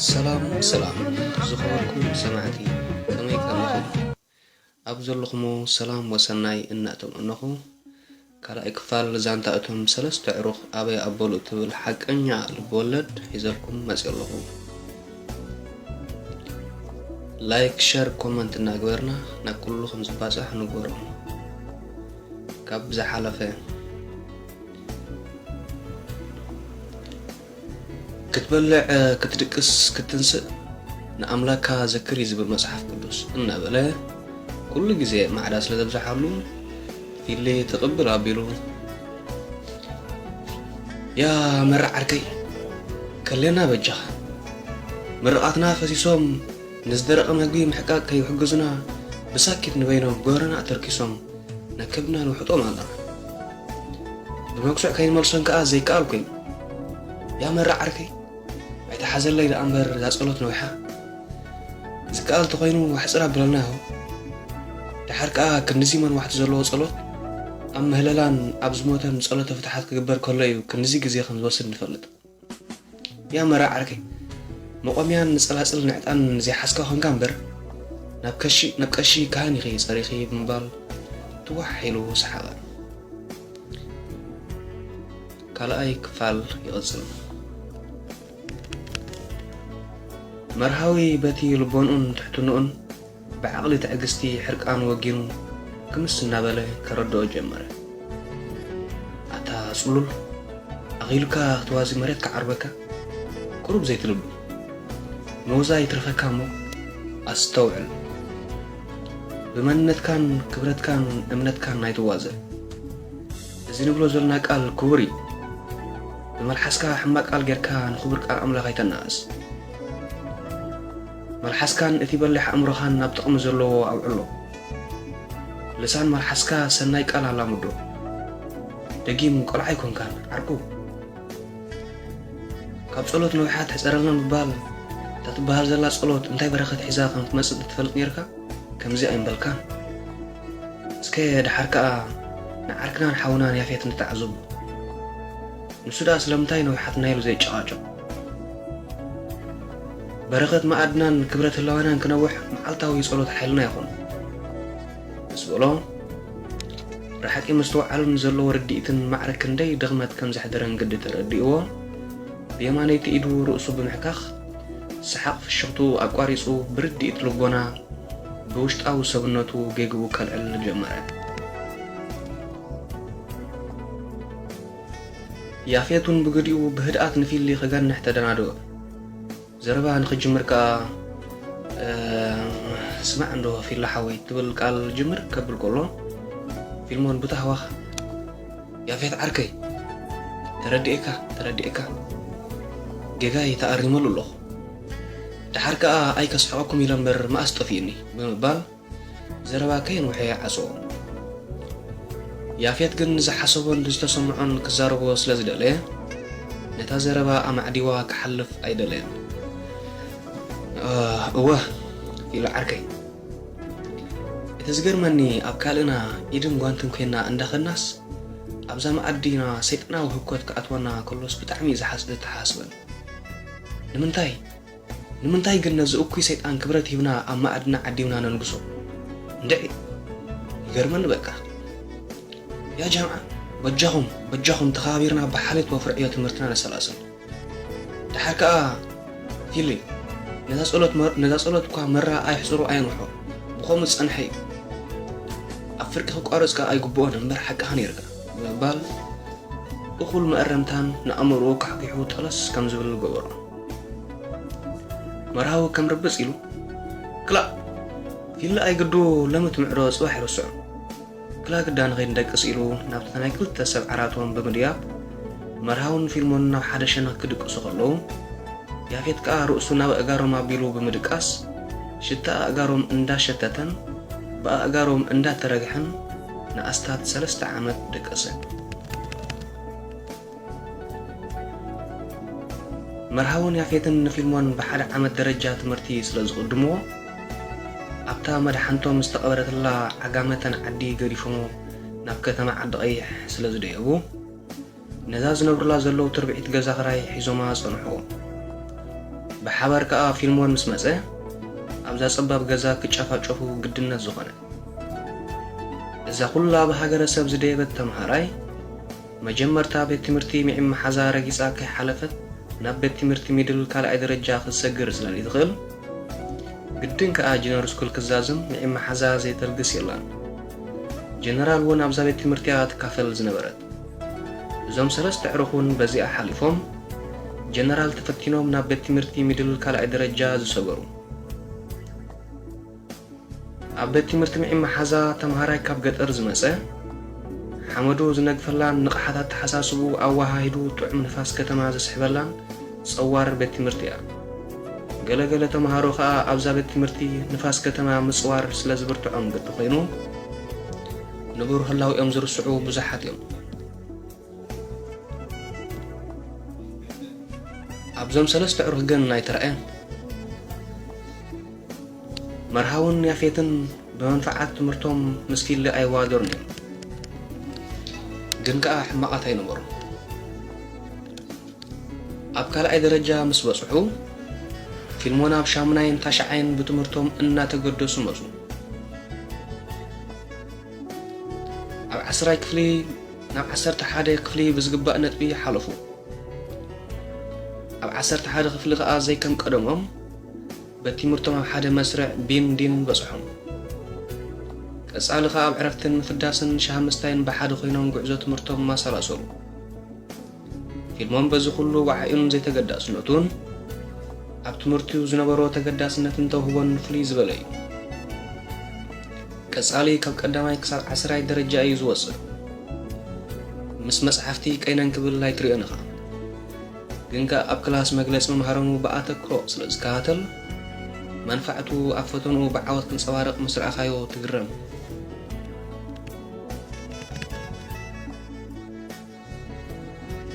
ሰላም ሰላም፣ ዝኸበርኩም ሰማዕቲ፣ ከመይ ከለኹም? ኣብ ዘለኹሞ ሰላም ወሰናይ እናተመነኹ፣ ካልኣይ ክፋል ዛንታ እቶም ሰለስተ ዕሩኽ ኣበይ ኣበሉ እትብል ሓቀኛ ልብወለድ ሒዘልኩም መፅእ ኣለኹ። ላይክ፣ ሸር፣ ኮመንት እናግበርና ናብ ኩሉ ከም ዝባፃሕ ንግበሮ። ካብ ዝሓለፈ ክትበልዕ፣ ክትድቅስ፣ ክትንስእ ንኣምላካ ዘክር እዩ ዝብል መጽሓፍ ቅዱስ እናበለ፣ ኩሉ ግዜ ማዕዳ ስለ ዘብዝሓሉ፣ ፊሊ ትቕብል ኣቢሉ፣ "ያ መራ ዓርከይ፣ ከሌና በጃኻ። ምርቓትና ፈሲሶም ንዝደረቐ መግቢ ምሕቃቅ ከይሕግዙና፣ ብሳኪት ንበይኖም ጎረና ተርኪሶም፣ ነከብድና ንውሕጦም ኣለና። ብመግሱዕ ከይንመልሶን ከኣ ዘይከኣል ኮይኑ። ያ መራ ዓርከይ፣ ኣይተሓዘለይ ደኣ እምበር እዛ ጸሎት ነዊሓ። ዝከኣል ተኾይኑ ኣሕጽር ኣብለና ይኹን። ደሓር ከኣ ክንድዚ መንዋሕቲ ዘለዎ ጸሎት፣ ኣብ ምህለላን ኣብ ዝሞተን ጸሎተ ፍትሓት ክግበር ከሎ እዩ ክንድዚ ግዜ ከም ዝወስድ ንፈልጥ። ያ መራ ዓርከይ፣ መቖምያን ንጸላጽል ንዕጣን ዘይሓዝካ ኾንካ እምበር፣ ናብ ከሺ፣ ናብ ቀሺ ካህን ኢኺ ጸሪኺ" ብምባል ትዋሕ ኢሉ ሰሓቐ። ካልኣይ ክፋል ይቕጽል። መርሃዊ በቲ ልቦንኡን ትሕትንኡን ብዓቕሊ ትዕግስቲ ሕርቃኑ ወጊኑ ክምስ እናበለ ከረድኦ ጀመረ። "ኣታ ጽሉል፣ ኣኺሉካ ክትዋዚ መሬት ክዓርበካ፣ ቁሩብ ዘይትልቡ። መውዛ ይትረፈካ እሞ ኣስተውዕል። ብመንነትካን ክብረትካን እምነትካን ኣይትዋዘ። እዚ ንብሎ ዘለና ቃል ክቡር እዩ። ብመልሓስካ ሕማቅ ቃል ጌርካ ንኽቡር ቃል ኣምላኽ ኣይተናእስ። መልሓስካን እቲ በሊሕ ኣእምሮኻን ናብ ጥቕሚ ዘለዎ ኣውዕሎ። ልሳን መልሓስካ ሰናይ ቃል ኣላምዶ። ደጊም ቆልዓ ኣይኮንካን ዓርኩ። ካብ ጸሎት ነዊሓ ትሕጸረልና ምባል፣ እታ ትበሃል ዘላ ጸሎት እንታይ በረኸት ሒዛ ከም ትመጽእ ትፈልጥ ኔርካ? ከምዚ ኣይምበልካን። እስከ ደሓር ከኣ ንዓርክናን ሓውናን ያፌት ንተዓዘቦ። ንሱ ደኣ ስለምንታይ ነዊሓትና ኢሉ ዘይጨቓጨቕ? በረኸት መኣድናን ክብረት ህላወናን ክነውሕ መዓልታዊ ጸሎት ሓይልና ይኹን። ምስ በሎ፣ ርሓቂ ምስትውዓልን ዘለዎ ርድኢትን ማዕረ ክንደይ ድኽመት ከም ዘሕደረን ግዲ ተረዲእዎ፣ ብየማነይቲ ኢዱ ርእሱ ብምሕካኽ፣ ሰሓቕ ፍሽኽትኡ ኣቋሪጹ ብርድኢት ልቦና ብውሽጣዊ ሰብነቱ ጌግኡ ከልዕል ጀመረ። ያፌት እውን ብግዲኡ ብህድኣት ንፊሊ ክገንሕ ተደናደወ። ዘረባ ንኽጅምር ከኣ፣ "እ፣ ስማዕ እንዶ ፊላ ሓወይ" ትብል ቃል ጅምር ከብል ከሎ፣ ፊልሞን ብታህዋኽ፣ "ያፌት ዓርከይ፣ ተረዲኤካ፣ ተረዲኤካ። ጌጋይ ተኣሪመሉ ኣለኹ። ደሓር ከኣ ኣይከስሕቐኩም ኢለ እምበር መኣስ ጠፊኡኒ" ብምባል ዘረባ ከየንውሐ ዓጽዎ። ያፌት ግን ዝሓሰቦን ዝተሰምዖን ክዛረቦ ስለ ዝደለየ፣ ነታ ዘረባ ኣማዕዲዋ ክሓልፍ ኣይደለየን። "እ፣ እወ፣ ኢሉ ዓርከይ። እቲ ዝገርመኒ ኣብ ካልእና ኢድን ጓንትን ኮይና እንዳኸድናስ፣ ኣብዛ መኣዲና ሰይጣናዊ ህኮት ክኣትወና ከሎስ ብጣዕሚ እዩ ዝሓስ-፣ ዝተሓስበን። ንምንታይ? ንምንታይ ግን ነዚ እኩይ ሰይጣን ክብረት ሂብና ኣብ መኣድና ዓዲምና ነንግሶ? እንድዒ! ይገርመኒ በቃ። ያ ጀምዓ፣ በጃኹም፣ በጃኹም ተኸባቢርና ብሓልዮት ወፍሪ ዕዮ ትምህርትና ነሰላስል። ደሓር ከኣ ፊሊ፣ ነዛ ጸሎት መር-፣ ነዛ ጸሎት እኳ መራ ኣይሕጽሮ ኣየንውሖ። ብኸምኡ ዝጸንሐ እዩ። ኣብ ፍርቂ ክቋረጽ ከኣ ኣይግብኦን እምበር ሓቅኻ ነይርካ" ብምባል እኹል መእረምታን ንኣእምሮኡ ካሕኪሑ ጠለስ ከም ዝብል ገበሮ። መርሃዊ ከም ርብጽ ኢሉ፣ "ክላእ! ፊሊ ኣይግዱ ሎሚ ትምዕዶ ጽባሕ ይርስዖ። ክላ ግዳ ንኸይድ ንደቅስ" ኢሉ ናብታ ናይ ክልተ ሰብ ዓራቶም ብምድያብ፣ መርሃውን ፊልሞን ናብ ሓደ ሸነኽ ክድቅሱ ከለዉ፣ ያፌት ከኣ ርእሱ ናብ ኣእጋሮም ኣቢሉ ብምድቃስ፣ ሽታ ኣእጋሮም እንዳሸተተን ብኣእጋሮም እንዳተረግሐን ንኣስታት ሰለስተ ዓመት ደቀሰ። መርሃውን ያፌትን ንፊልሞን ብሓደ ዓመት ደረጃ ትምህርቲ ስለ ዝቕድምዎ፣ ኣብታ መድሓንቶም ዝተቐበረትላ ዓጋመተን ዓዲ ገዲፎሞ ናብ ከተማ ዓዲ ቀይሕ ስለ ዝደየቡ፣ ነዛ ዝነብሩላ ዘለዉ ትርብዒት ገዛ ክራይ ሒዞማ ጸንሑ። ብሓባር ከኣ ፊልሞን ምስ መጸ፣ ኣብዛ ጸባብ ገዛ ክጫፋጨፉ ግድነት ዝኾነ። እዛ ኩላ ብሃገረሰብ ዝደየበት ተምሃራይ፣ መጀመርታ ቤት ትምህርቲ ሚዒ መሓዛ ረጊጻ ከይሓለፈት ናብ ቤት ትምህርቲ ሚድል ካልኣይ ደረጃ ክትሰግር ስለ ዘይትኽእል፣ ግድን ከኣ ጂነር ስኩል ክዛዝም ሚዒ መሓዛ ዘይተልግስ የላን። ጀነራል እውን ኣብዛ ቤት ትምህርቲ እያ ትካፈል ዝነበረት። እዞም ሰለስተ ኣዕሩኽ እውን በዚኣ ሓሊፎም፣ ጀነራል ተፈቲኖም ናብ ቤት ትምህርቲ ሚድል ካልኣይ ደረጃ ዝሰገሩ። ኣብ ቤት ትምህርቲ ሚዒ መሓዛ ተምሃራይ ካብ ገጠር ዝመጸ፣ ሓመዱ ዝነግፈላን ንቕሓት ኣተሓሳስብኡ ኣወሃሂዱ ጥዑም ንፋስ ከተማ ዝስሕበላን ጸዋር ቤት ትምህርቲ እያ። ገለ ገለ ተምሃሮ ከኣ ኣብዛ ቤት ትምህርቲ ንፋስ ከተማ ምጽዋር ስለ ዝብርትዖም ግዲ ኮይኑ፣ ንቡር ህላውኦም ዝርስዑ ብዙሓት እዮም። ኣብዞም ሰለስተ ኣዕሩኽ ግን ኣይተራእየን። መርሃውን ያፌትን ብመንፍዓት ትምህርቶም ምስ ፊሊ ኣይዋደሩን እዮም። ግን ከኣ ሕማቓት ኣይነበሩን። ኣብ ካልኣይ ደረጃ ምስ በጽሑ፣ ፊልሞን ኣብ ሻምናይን ታሽዓይን ብትምህርቶም እናተገደሱ መጹ። ኣብ ዓስራይ ክፍሊ ናብ ዓሰርተ ሓደ ክፍሊ ብዝግባእ ነጥቢ ሓለፉ። ኣብ ዓሰርተ ሓደ ክፍሊ ከኣ ዘይከም ቀደሞም በቲ ትምህርቶም ኣብ ሓደ መስርዕ ቢን ዲን በጽሖም። ቀጻሊ ከኣ ኣብ ዕረፍትን ምፍዳስን ሻሂ ምስታይን ብሓደ ኮይኖም ጉዕዞ ትምህርቶም ማሰላሰሉ። ፊልሞን በዚ ኩሉ ወዓዩን ዘይተገዳስነቱን ኣብ ትምህርቱ ዝነበሮ ተገዳስነትን ተውህቦን ፍልይ ዝበለ እዩ። ቀጻሊ ካብ ቀዳማይ ክሳብ ዓስራይ ደረጃ እዩ ዝወጽእ። ምስ መጽሓፍቲ ቀይነን ክብል ኣይትርእዮን ኢኻ። ግን ከኣ ኣብ ክላስ መግለጺ መምሃሮም ብኣተክሮ ስለ ዝከታተል፣ መንፋዕቱ ኣብ ፈተንኡ ብዓወት ክንጸባረቕ ምስ ረኣኻዮ ትግረም።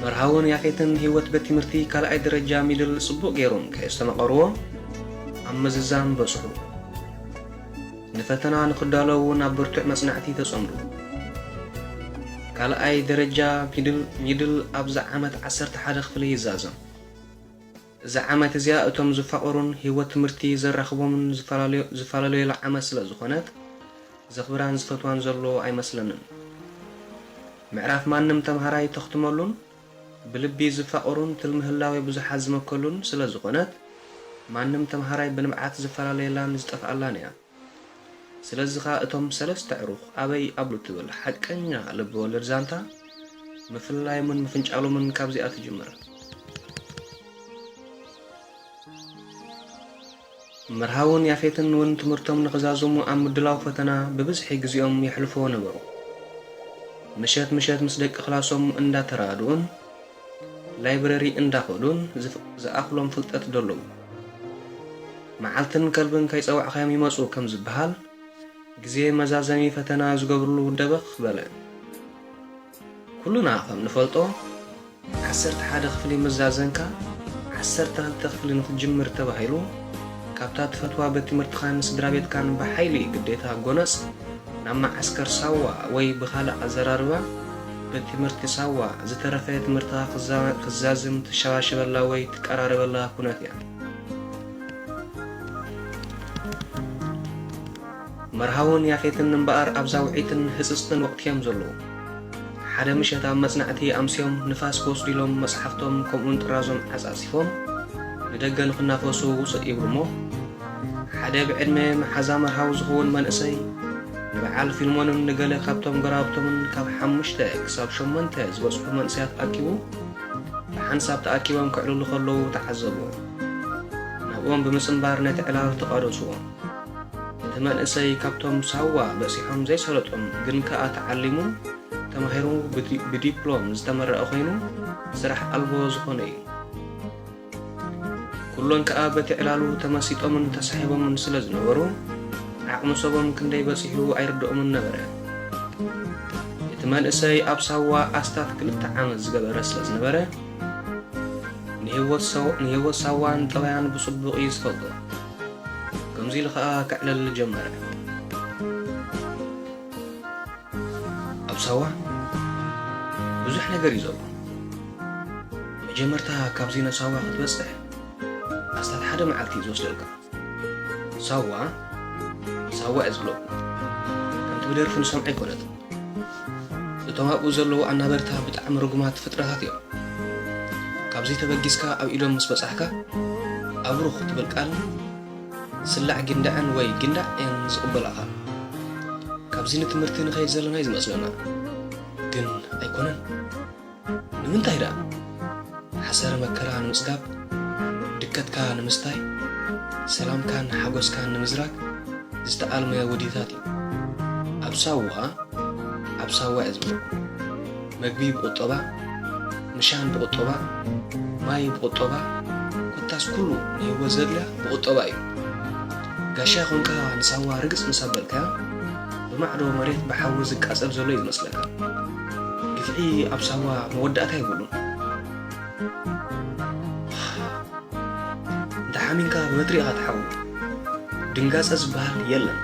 መርሃውን ያፌትን ህይወት ቤት ትምህርቲ ካልኣይ ደረጃ ሚድል ጽቡቕ ገይሮም ከየስተማቐርዎ፣ ኣብ ምዝዛም በጽሑ። ንፈተና ንኽዳለዉ ናብ ብርቱዕ መጽናዕቲ ተጸምዱ። ካልኣይ ደረጃ ሚድል፣ ሚድል ኣብዚ ዓመት ዓሰርተ ሓደ ክፍሊ ይዛዘም። እዛ ዓመት እዚኣ እቶም ዝፋቐሩን ህይወት ትምህርቲ ዘራኽቦምን ዝፈላለዮ-፣ ዝፈላለዮላ ዓመት ስለ ዝኾነት፣ ዘኽብራን ዝፈትዋን ዘሎ ኣይመስለንን። ምዕራፍ ማንም ተምሃራይ ተኽትመሉን ብልቢ ዝፋቐሩን ትልሚ ህላዌ ብዙሓት ዝመከሉን ስለ ዝኾነት፣ ማንም ተምሃራይ ብንብዓት ዝፈላለየላን ዝጠፍኣላን እያ። ስለዚ ኸኣ እቶም ሰለስተ ኣዕሩኽ ኣበይ ኣብሉ ትብል ሓቀኛ ልቢ ወለድ ዛንታ፣ ምፍላዮምን ምፍንጫሎምን ካብዚኣ ትጅምር። መርሃውን ያፌትን እውን ትምህርቶም ንኽዛዝሙ ኣብ ምድላው ፈተና ብብዝሒ ግዜኦም የሕልፍዎ ነበሩ። ምሸት ምሸት ምስ ደቂ ክላሶም እንዳተራድኡን ላይብረሪ እንዳኸዱን ዝፍ-፣ ዝኣኽሎም ፍልጠት ደለዉ። መዓልትን ከልብን ከይጸዋዕካዮም ይመጹ ከም ዝበሃል፣ ግዜ መዛዘሚ ፈተና ዝገብርሉ ደበኽ በለ። ኩልና ከም ንፈልጦ፣ ዓሰርተ ሓደ ክፍሊ ምስ ዛዘምካ፣ ዓሰርተ ክልተ ክፍሊ ንኽትጅምር ተባሂሉ፣ ካብታ ትፈትዋ ቤት ትምህርትኻን ስድራ ቤትካን ብሓይሊ ግዴታ ጎነጽ ናብ መዓስከር ሳዋ ወይ ብኻልእ ኣዘራርባ ቤት ትምህርቲ ሳዋ ዝተረፈ ትምህርትኻ ክዛ-፣ ክዛዝም ትሸባሸበላ ወይ ትቀራረበላ ኩነት እያ። መርሃውን ያፌትን እምበኣር ኣብዛ ውዕይትን ህጽጽትን ወቕቲ እዮም ዘለዉ። ሓደ ምሸት ኣብ መጽናዕቲ ኣምስዮም ንፋስ ክወስዱ ኢሎም መጽሓፍቶም ከምኡውን ጥራዞም ዓጻጺፎም ንደገ ንኽናፈሱ ውጽእ ይብሉ እሞ፣ ሓደ ብዕድመ መሓዛ መርሃዊ ዝኸውን መንእሰይ ንበዓል ፊልሞንን ንገለ ካብቶም ጎረባብቶምን ካብ ሓሙሽተ ክሳብ ሸሞንተ ዝበጽሑ መንእሰያት ኣኪቡ ብሓንሳብ ተኣኪቦም ከዕልሉ ከለዉ ተዓዘቡ። ናብኦም ብምጽንባር ነቲ ዕላል ተቓደስዎ። እቲ መንእሰይ ካብቶም ሳዋ በጺሖም ዘይሰለጦም ግን ከኣ ተዓሊሙ ተማሂሩ ብዲ-፣ ብዲፕሎም ዝተመረቐ ኮይኑ ስራሕ ኣልቦ ዝኾነ እዩ። ኩሎን ከኣ በቲ ዕላሉ ተመሲጦምን ተሳሒቦምን ስለ ዝነበሩ ዓቕሚ ሰቦም ክንደይ በጺሑ ኣይርድኦምን ነበረ። እቲ መንእሰይ ኣብ ሳዋ ኣስታት ክልተ ዓመት ዝገበረ ስለ ዝነበረ ንህይወት ሰው-፣ ንህይወት ሳዋን ጠባያን ብጽቡቕ እዩ ዝፈልጦ። ከምዚ ኢሉ ከኣ ከዕለል ጀመረ። ኣብ ሳዋ ብዙሕ ነገር እዩ ዘሎ። መጀመርታ ካብዚ ናብ ሳዋ ክትበጽሕ ኣስታት ሓደ መዓልቲ እዩ ዝወስደልካ። ሳዋ፣ ሳዋ እየ ዝብለኩም። ከምቲ ብደርፊ ንሰምዖ ኣይኮነትን። እቶም ኣብኡ ዘለዉ ኣናበርታ ብጣዕሚ ርጉማት ፍጥረታት እዮም። ካብዚ ተበጊስካ ኣብ ኢዶም ምስ በጻሕካ፣ ኣብሩኽ ትብል ቃልን ስላዕ ጊንዳዕን ወይ ጊንዳዕ እየን ዝቕበላኻ። ካብዚ ንትምህርቲ ንኸይድ ዘለና እዩ ዝመስለና። ግን ኣይኮነን። ንምንታይ ደኣ? ሓሰረ መከራ ንምጽጋብ፣ ድከትካ ንምስታይ፣ ሰላምካን ሓጎስካን ንምዝራግ ዝተኣልመ ውዲታት እዩ። ኣብ ሳዋ፣ ኣብ ሳዋ እየ ዝብለኩም። መግቢ ብቑጠባ፣ ምሻን ብቑጠባ፣ ማይ ብቑጠባ፣ ኮታስ ኩሉ ንህይወት ዘድልያ ብቑጠባ እዩ። ጋሻ ኮንካ ንሳዋ ርግጽ ምስ ኣበልካያ፣ ብማዕዶ መሬት ብሓዊ ዝቃጸል ዘሎ እዩ ዝመስለካ። ግፍዒ ኣብ ሳዋ መወዳእታ የብሉን። እንተ ሓሚንካ ብበትሪ ኢኻ ትሓዊ። ድንጋጸ ዝበሃል የለን።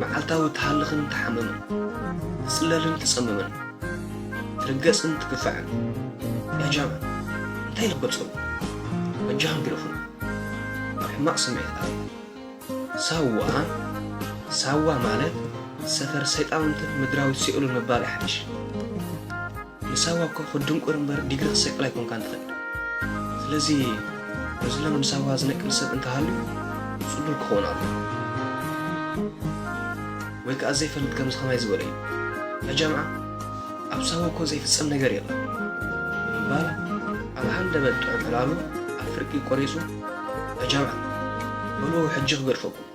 መዓልታዊ ትሃልኽን ትሓምምን፣ ትጽለልን ትጸምምን፣ ትርገጽን ትግፋዕን። ያ ጃማ፣ እንታይ ኢለ ክገልጸሉ? በጃኹም ግደፉኒ። ኣብ ሕማቕ ስምዒት ኣትየ። ሳዋ፣ ሳዋ ማለት ሰፈር ሰይጣውንትን ምድራዊት ሲኦልን ምባል ይሓይሽ። ንሳዋ እኮ ክትድንቁር እምበር ዲግሪ ክትሰቅል ኣይኮንካን ትኸይድ። ስለዚ በዚ ሎም ንሳዋ ዝነቅል ሰብ እንተሃልዩ ጽሉል ክኸውን ኣለዎ። ወይ ከኣ ዘይፈልጥ ከምዚ ከማይ ዝበለ እዩ። ያ ጃምዓ፣ ኣብ ሳዋ እኮ ዘይፍጸም ነገር የለን ብምባል ኣብ ሃንደበት ጥዑም ዕላሉ ኣብ ፍርቂ ቆሪጹ፣ ያ ጃምዓ፣ በሉ ሕጂ ክገድፈኩም።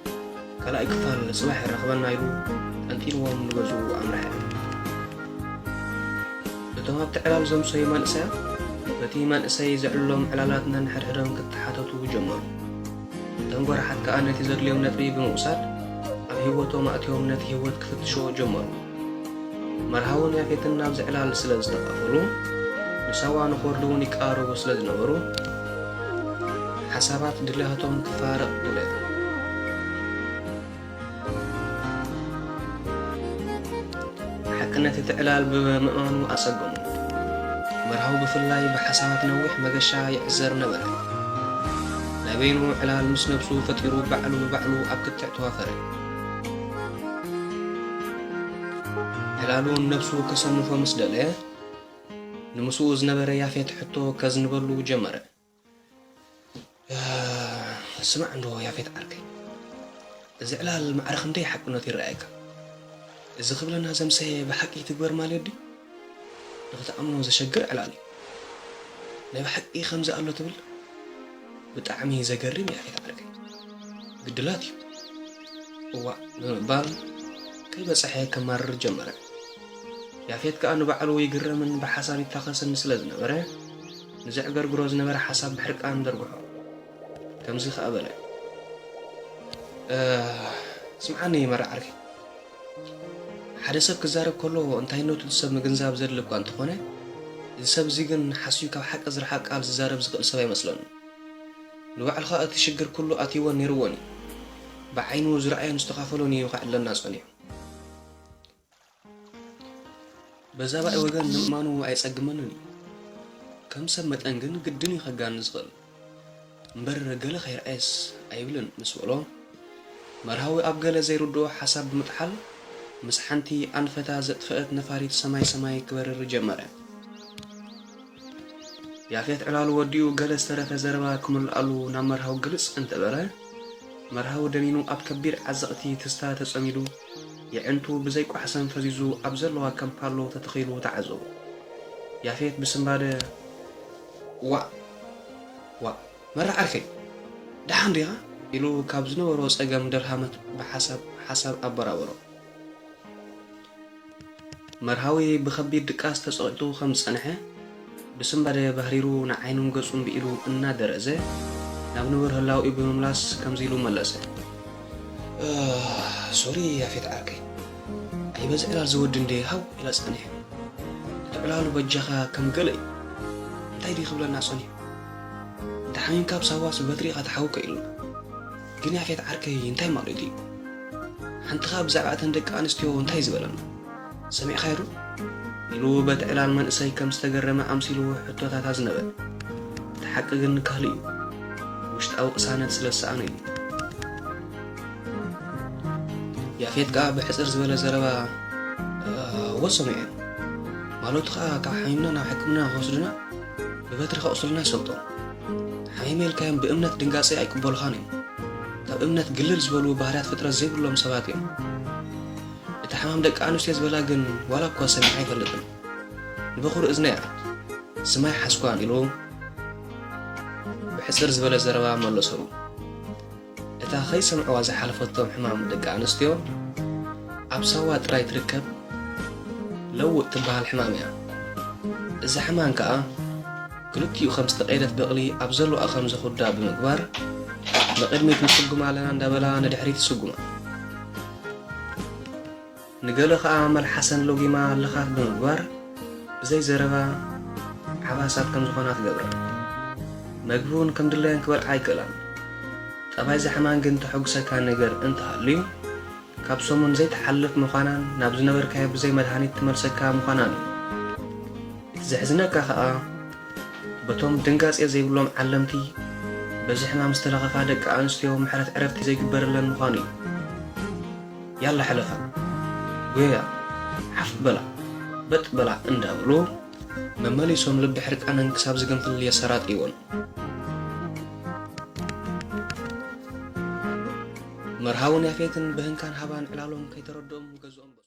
ካልኣይ ክፋል ጽባሕ የራኽበና ኢሉ ጠንጢንዎም ንገዝኡ ኣምርሐ። እቶም ኣብቲ ዕላል ዘምሰዩ መንእሰያት በቲ መንእሰይ ዘዕልሎም ዕላላት ነንሕድሕዶም ክተሓተቱ ጀመሩ። እቶም ጎራሓት ከኣ ነቲ ዘድልዮም ነጥቢ ብምውሳድ ኣብ ህይወቶም ኣእትዮም ነቲ ህይወት ክፍትሽዎ ጀመሩ። መርሃውን ያፌትን ናብዚ ዕላል ስለ ዝተኻፈሉ ንሳዋ ንኽወርዱ እውን ይቀራረቡ ስለ ዝነበሩ ሓሳባት ድልያቶም ክፋረቕ ድለዮም። ሓቅነት እቲ ዕላል ብምእማኑ ኣጸገሙ። መርሃዊ ብፍላይ ብሓሳባት ነዊሕ መገሻ ይዕዘር ነበረ። ናይ በይኑ ዕላል ምስ ነብሱ ፈጢሩ ባዕሉ ብባዕሉ ኣብ ክትዕ ተዋፈረ። ዕላሉ ንነብሱ ከሰንፎ ምስ ደለየ ንምስኡ ዝነበረ ያፌት ሕቶ ከዝንበሉ ጀመረ። ስማዕ እንዶ ያፌት ዓርከይ፣ እዚ ዕላል ማዕረ ክንደይ ሓቅነቱ ይረኣየካ? እዚ ክብለና ዘምሰየ ብሓቂ ትግበር ማለት ድዩ? ንኽትኣምኖ ዘሸግር ዕላል እዩ። ናይ ብሓቂ ከምዚ ኣሎ ትብል? ብጣዕሚ ዘገርም ያፌት ዓርከይ። ግድላት እዩ። እዋእ ብምባል ከይበጽሐ ከማርር ጀመረ። ያፌት ከኣ ንባዕሉ ይግረምን ብሓሳብ ይታኸስን ስለ ዝነበረ፣ ንዘዕገርግሮ ዝነበረ ሓሳብ ብሕርቃን ዘርግሖ። ከምዚ ከኣ በለ፣ "እ፣ ስምዓኒ መራ ዓርከይ፣ ሓደ ሰብ ክዛረብ ከሎ እንታይነቱ እቲ ሰብ ምግንዛብ ዘድሊ እኳ እንተኾነ፣ እዚ ሰብ እዚ ግን ሓስዩ ካብ ሓቂ ዝረሓቕ ቃል ዝዛረብ ዝኽእል ሰብ ኣይመስለንን። ንባዕልኻ እቲ ሽግር ኩሉ ኣትይዎን ነይርዎን እዩ። ብዓይኑ ዝረኣዮን ዝተኻፈሎን እዩ ከዕለና ጸኒሑ። በዛባኢ ወገን ንምእማኑ ኣይጸግመንን እዩ። ከም ሰብ መጠን ግን ግድን እዩ ከጋንን ዝኽእል። እምበር ገለ ከይረኣየስ ኣይብልን" ምስ በሎ፣ መርሃዊ ኣብ ገለ ዘይርድኦ ሓሳብ ብምጥሓል፣ ምስ ሓንቲ ኣንፈታ ዘጥፈአት ነፋሪት ሰማይ ሰማይ ክበርር ጀመረ። ያፌት ዕላሉ ወዲኡ ገለ ዝተረፈ ዘረባ ክምልኣሉ ናብ መርሃዊ ግልጽ እንተበረ፣ መርሃዊ ደኒኑ ኣብ ከቢድ ዓዘቕቲ ትስታ ተጸሚዱ፣ የዕንቱ ብዘይቋሕሰን ፈዚዙ ኣብ ዘለዋ ከም ፓሎ ተተኺሉ ተዓዘቦ። ያፌት ብስንባደ፣ "ዋእ፣ ዋእ፣ መራ ዓርከይ፣ ደሓን ዲኻ?" ኢሉ ካብ ዝነበሮ ጸገም ደልሃመት ብሓሳብ ሓሳብ ኣበራበሮ። መርሃዊ ብኸቢድ ድቃስ ተጸቒጡ ከም ዝጸንሐ፣ ብስንባደ ባህሪሩ ንዓይኑን ገጹን ብኢዱ እናደረዘ፣ ናብ ንቡር ህላውኡ ብምምላስ ከምዚ ኢሉ መለሰ። "እ፣ ሶሪ ያፌት ዓርከይ፣ ኣይበዝሕ ዕላል ዝወዲ እንደ ሃው ኢላ ጸኒሐ። እቲ ዕላሉ በጃኻ ከም ገለ እዩ። እንታይ ድዩ ክብለና ጸኒሑ? እንተ ሓሚምካ ኣብ ሳዋስ ብበትሪ ኢኻ ትሓውከ" ኢሉና። "ግን ያፌት ዓርከይ እንታይ ማለት እዩ? ሓንቲ ኸኣ ብዛዕባ እተን ደቂ ኣንስትዮ እንታይ ዝበለና? ሰሚዕካዮ ዶ?" ኢሉ በቲ ዕላል መንእሰይ ከም ዝተገረመ ኣምሲሉ ሕቶታት ኣዝነበ። እቲ ሓቂ ግን ካልእ እዩ። ውሽጣዊ ቅሳነት ስለ ዝሰኣነ እዩ። ያፌት ከኣ ብሕጽር ዝበለ ዘረባ፣ "እወ፣ ሰሚዐ። ማለቱ ከኣ ካብ ሓሚምና ናብ ሕክምና ክወስዱና፣ ብበትሪ ከቑስሉና ይሰልጦም። ሓሚመ ኢልካዮም ብእምነት ድንጋጸ ኣይቅበሉኻን እዮም። ካብ እምነት ግልል ዝበሉ ባህርያት ፍጥረት ዘይብሎም ሰባት እዮም። እቲ ሕማም ደቂ ኣንስትዮ ዝበላ ግን ዋላ እኳ ሰሚዐ ኣይፈልጥን። ንበኹሪ እዝነይ እያ። ስማይ ሓስኳን" ኢሉ ብሕጽር ዝበለ ዘረባ መለሰሉ። እታ ከይሰምዕዋ ዝሓለፈቶም ሕማም ደቂ ኣንስትዮ ኣብ ሳዋ ጥራይ ትርከብ ለውጥ ትበሃል ሕማም እያ። እዛ ሕማም ከኣ ክልቲኡ ከም ዝተቐየደት በቕሊ ኣብ ዘለዋ ከም ዘኹዳ ብምግባር ንቕድሚት ንስጉም ኣለና እንዳበላ ንድሕሪት ይስጉማ። ንገለ ከኣ መልሓሰን ለጒማ ልኻት ብምግባር ብዘይ ዘረባ ዓባሳት ከም ዝኾና ትገብረን። መግቢ እውን ከም ድላየን ክበልዓ ኣይክእላን። ጠባይ እዛ ሕማም ግን ተሐጉሰካ ነገር እንተሃልዩ ካብ ሰሙን ዘይትሓልፍ ምዃናን ናብ ዝነበርካዮ ብዘይ መድሃኒት ትመልሰካ ምዃናን እዩ። እቲ ዘሕዝነካ ከኣ በቶም ድንጋጼ ዘይብሎም ዓለምቲ በዚ ሕማም ዝተለኸፋ ደቂ ኣንስትዮ ምሕረት ዕረፍቲ ዘይግበረለን ምዃኑ እዩ። ያላ ሕለፋ፣ ጎያ፣ ሓፍ በላ፣ በጥ በላ እንዳበሉ መመሊሶም ልቢ ሕርቃነን ክሳብ ዝገንፍል የሰራጥይወን። መርሃውን ያፌትን ብህንካን ሃባን ዕላሎም ከይተረድኦም ገዝኦም በጽሑ።